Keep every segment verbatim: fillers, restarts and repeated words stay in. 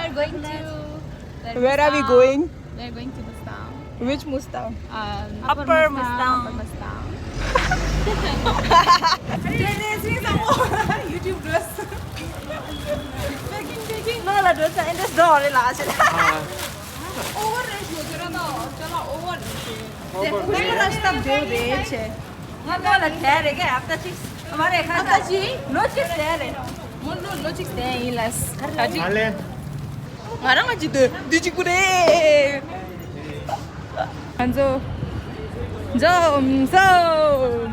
We're going to the Where are we Mustang. Going? We're going to Mustang. Which Mustang? Um, Upper Upper Mustang, Mustang. Upper Mustang. Today is our YouTube dress. Packing, packing. No, la dress and this door la. Over rate mo jara na, chala over rate. Over rate. Rasta de de che. Nga to la thare ke after six. हमारे खाना जी लो चिक्स दे रहे। मुन्नू लो चिक्स दे इलास। खाजी। हाले। Ngarang aja deh, di cikure. Anzo. Zom, zom.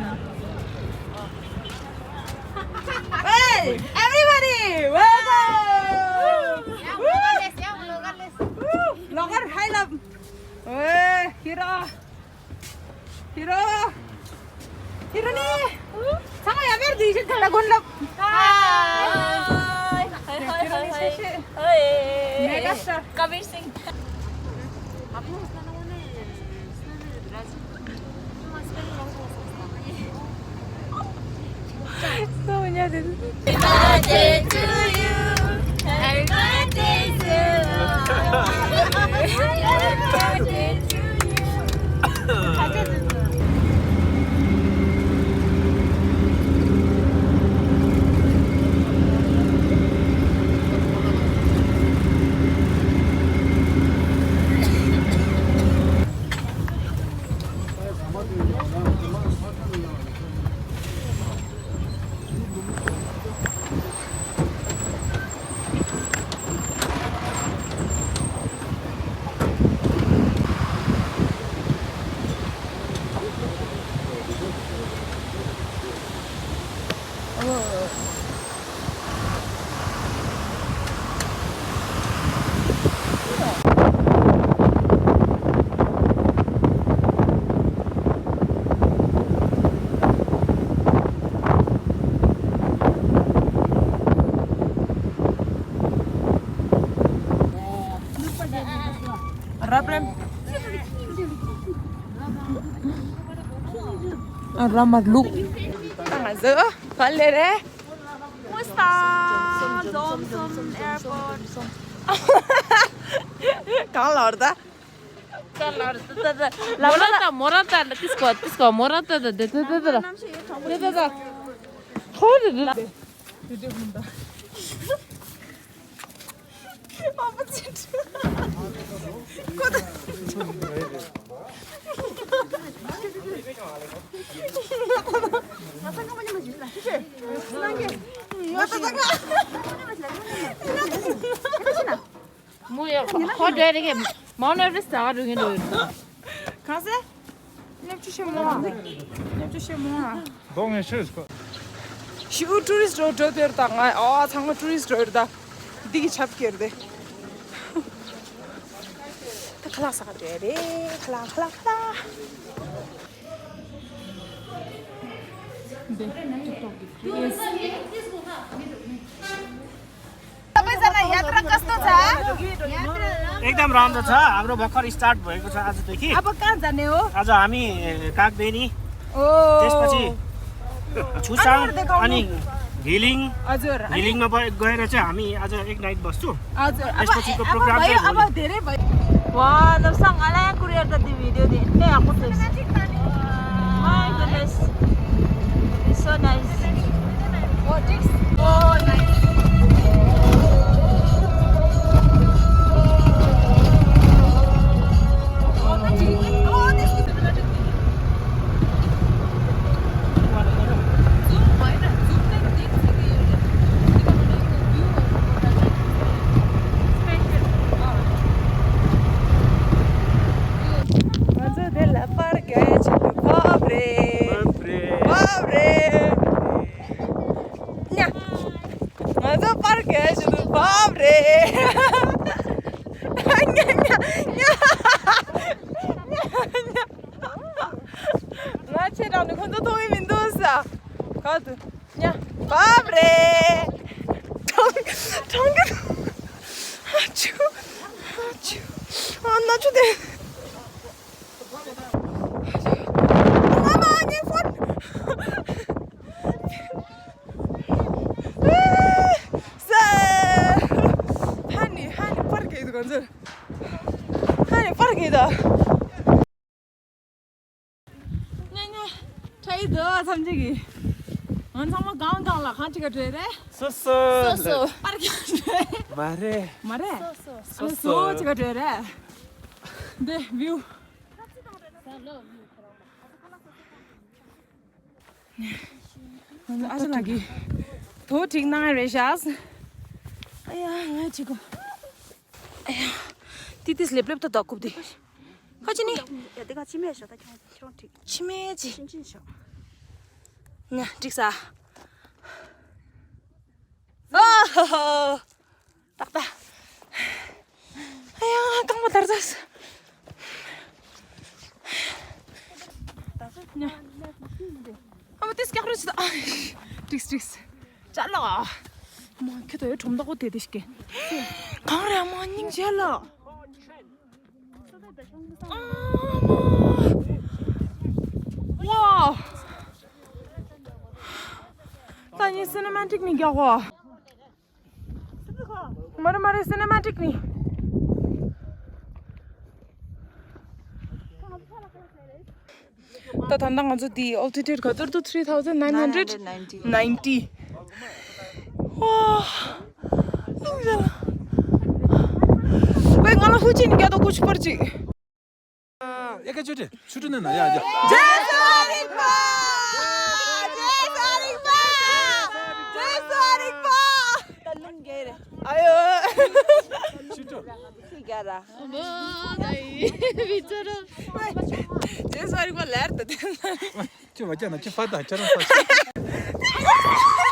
Hey, everybody, welcome. Woo! Logar, hi, love. Hey, Hira. Hiro. Hiro ni. Sama ya mer di sik thanda gon lap. Hi. Hi, hi, hi, hi. Hey. Mega star. Kabir Singh. Happy birthday to you. Happy birthday to you. Happy birthday to you. ར་མ་ལུག་ང་ཚོ་ཕར་ལས་རེད། Mustang Zom Zom Airport. གང་ལ་བར་ད། གང་ལ་བར་ད་ད་ད། མོ་ར་ད་མོ་ར་ད་ད་ཏིས་གོ་ཏིས་གོ་མོ་ར་ད་ད་ད་ད་ད་ད། ད་ད་ད། ཧོ་རེ་རེ། དེ་དེ་ཧུན་ད། Opposite. མོ་ཡ་ཁོ་འདྲ་རེ་གེ་མོ་ནོ་རི་ས་རུ་གིན་རོ། གང་ཟེར། སླེབས་བཅུ་ཤེས་མོ་ཨ། སླེབས་བཅུ་ཤེས་མོ་ཨ། གདོང་ངན་ཤོས་ཁོ། ཤི་ཨུ་ཊུ་རི་སི་ཊི་རོ་འགྲོ་དེར་ད་ང་ཨ་ཚང་མ་ཊུ་རི་སི་ཊི་རོ་རེད་ད། འདི་གི་ཆབ་ཀེར་དེ། ད་ཁ་ལག་ཟ་ག་འདྲ་རེད། ཁ་ལག་ཁ་ལག་ཁ་ལག་འདི་ཏོག་ཏོག་གི་ཕི་ཨེ་སི། तपाईंजना यात्रा कस्तो छ? एकदम राम्रो छ। हाम्रो भर्खर स्टार्ट भएको छ आजदेखि। अब कहाँ जाने हो? आज हामी कागबेनी, ओ। त्यसपछि छुसाङ, अनि घिलिङ। हजुर। घिलिङमा ब-, गएर चाहिँ हामी आज एक नाइट बस्छौँ। हजुर। त्यसपछिको अब प्रोग्राम भयो, चाहिँ अब भोलि। धेरै भयो। वा, नसा ngala kuriar tadi video di ne aku tes. My goodness. It's so nice. Oh, this. Oh, nice. ང་ཚོ་འདི་ལ་པར་རྒྱག་ཡ་ཆེད་དུ་བབས་རེད། བབས་རེད། བབས་རེད། ཉ། ང་ཚོ་པར་རྒྱག་ཡ་ཆེད་དུ་བབས་རེད། ཉ་ཉ་ཉ། ང་ཆེ་དྲགས་ནས་ཁོ་ཚོ་མཐོང་གི་མི་འདུག་ས། ག་དུ། ཉ། བབས་རེད། གྲོང་གྲོང་གི། ཨ་ཆུ། ཨ་ཆུ། ཨ་ན་ཆུ་དེ། ཨ་མ་ངའི་ཕོན། ཧ་ནི་ཧ་ནི། བསམ་གྱི་གི། ང་ཚང་མ་གང་གང་ལ་གང་ཅིག་ག་འགྲོ་རེད། སོ་སོ། སོ་སོ། པར་ཁྱོད་འགྲོ་རེད། མ་རེད། མ་རེད། སོ་སོ། ཨ་ནི་སོ་ཅིག་ག་འགྲོ་རེད། འདི་བིའུ། ང་ཚོ་ཨ་ཅག་ལགས་ཀྱིས་དོ་ཁྲིག་གནང་རེད་ཤག་ཨ་ཡ་ང་ཅིག་གོ། ཨ་ཡ། ཏི་ཏིས་ལེབ་ལེབ་ཏོ་ཏོ་ཁུབ་དེ། ཁ་ཅི་ནི། ཡ་དེ་ག་ཅི་མེད་ཤོག་ད་ཁྱོད་ཁྱོད་ཁྲིག་ཅི་མེད་ཅི། ཤིན་ཅིན་ཤོག་ཉ་འགྲིག་ས། ཨོ་ཧོ་ཧོ། ཏག་ཏག་ཨ་ཡ་རྐང་པ་འདར་ཚར། ཨ་མ་ཏིས་སྐྱག་རོ་ཆི་ད། ཨ་ཏིས་ཏིས། ཅ་ལག་མ་ཁྱོད་ད་ཡོད་ཁྲོམ་ཐག་པོ་དེ་དེ་ཤི་གེ་གང་རེད། ཨ་མ་སྙིང་རྗེ་ལ། ཨ་མ། ཝའོ། ད་ཡིན་སི་ནེ་མ་ཊིག་མི་རྒྱག་གོ། མ་རེད་མ་རེད། སི་ནེ་མ་ཊིག་ནི། ད་ད་ལྟ་ང་ཚོ་འདི་ཨོལ་ཊི་ཊུཌ་ག་ཚོད་འདུག three thousand nine hundred ninety། ཝ། ཝེ་ང་ལ་ཧུ་ཅི་ནི་རྒྱ་དོ་ཀུ་ཆུ་པར་ཅིག་ཡ་ཀ་ཆུ་ཏྲི་ཆུ་ཏྲི་ནི་ན་ཡ་ཡ། རྗེས་སུ་རིག་པ། རྗེས་སུ་རིག་པ། རྗེས་སུ་རིག་པ། ད་ལུང་རྒྱལ་རེད། ཨ་ཡོ། ཆུ་ཏྲི། ཁྱི་རྒྱ་ར། རྗེས་སུ་རིག་པ་ལེར་དུ་དེ། ཁྱི་བ་རྒྱ་ན་ཁྱི་ཧྥ་དང་ཁྱི་རང་ཧྥ།